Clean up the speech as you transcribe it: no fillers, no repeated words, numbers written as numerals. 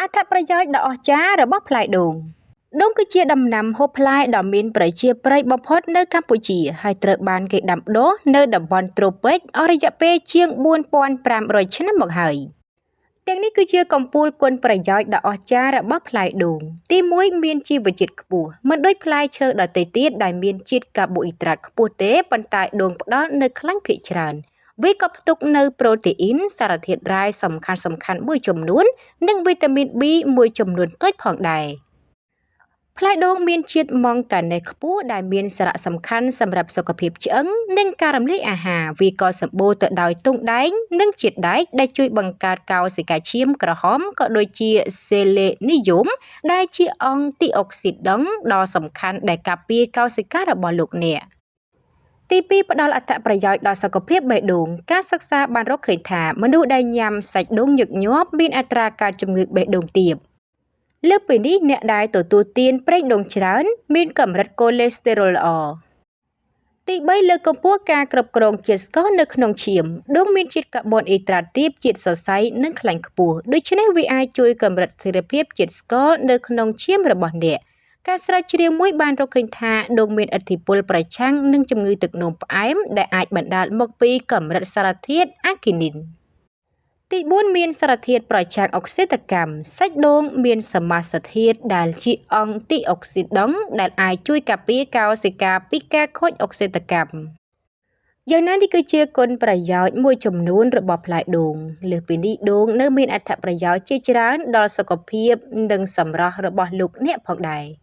អត្ថប្រយោជន៍ដ៏អស្ចារ្យរបស់ផ្លែដូងដូងគឺជាដំណាំហូបផ្លែដ៏មានប្រជាប្រិយបំផុតនៅកម្ពុជា ហើយត្រូវបានគេដាំដុះនៅតំបន់ត្រូពិចអស់រយៈពេលជាង4500ឆ្នាំមកហើយទាំងនេះគឺជាកំពូលគុណប្រយោជន៍ដ៏អស្ចារ្យរបស់ផ្លែដូងទី1មានជីវជាតិខ្ពស់មិនដូចផ្លែឈើដទៃទៀតដែលមានជាតិកាបូអ៊ីដ្រាតខ្ពស់ទេប៉ុន្តែដូងផ្ដល់នូវខ្លាញ់ភាគច្រើនវាក៏ផ្ទុកនូវប្រូតេអ៊ីនសារធាតុរ៉ែសំខាន់ៗមួយចំនួននិងវីតាមីន B មួយចំនួនតូចផងដែរផ្លែដូងមានជាតិម៉ង់កាណេសខ្ពស់ដែលមានសារៈសំខាន់សម្រាប់សុខភាពឆ្អឹងនិងការរំលាយអាហារវាក៏សម្បូរទៅដោយទង់ដែងនិងជាតិដែកដែលជួយបង្កើតកោសិកាឈាមក្រហមក៏ដូចជាសេលេនីយូមដែលជាអង់ទីអុកស៊ីដង់ដ៏សំខាន់ដែលការពារកោសិការបស់លោកអ្នកទី2ផ្ដល់អត្ថប្រយោជន៍ដល់សុខភាពបេះដូងការសិក្សាបានរកឃើញថាមនុស្សដែលញ៉ាំសាច់ដូងញឹកញាប់មានអត្រាកើតជំងឺបេះដូងទាបលើសពីនេះអ្នកដែលទទួលទានប្រេងដូងច្រើនមានកម្រិតកូលេស្តេរ៉ុលល្អទី3លើកកម្ពស់ការគ្រប់គ្រងជាតិស្ករនៅក្នុងឈាមដូងមានជាតិកាបូនអ៊ីដ្រាតទាបជាតិសរសៃនិងខ្លាញ់ខ្ពស់ដូច្នេះវាអាចជួយកម្រិតស្ថិរភាពជាតិស្ករនៅក្នុងឈាមរបស់អ្នកការស្រាវជ្រាវមួយបានរកឃើញថាដូងមានឥទ្ធិពលប្រឆាំងនឹងជំងឺទឹកនោមផ្អែមដែលអាចបណ្ដាលមកពីកម្រិតសារធាតុអាគីនីនទី4មានសារធាតុប្រឆាំងអុកស៊ីតកម្មសាច់ដូងមានសមាសធាតុដែលជាអង់ទីអុកស៊ីដង់ដែលអាចជួយការពារកោសិកាពីការខូចអុកស៊ីតកម្មយ៉ាងណានេះគឺជាគុណប្រយោជន៍មួយចំនួនរបស់ផ្លែដូងលើសពីនេះដូងនៅមានអត្ថប្រយោជន៍ជាច្រើនដល់សុខភាពនិងសម្រស់របស់លោកអ្នកផងដែរ។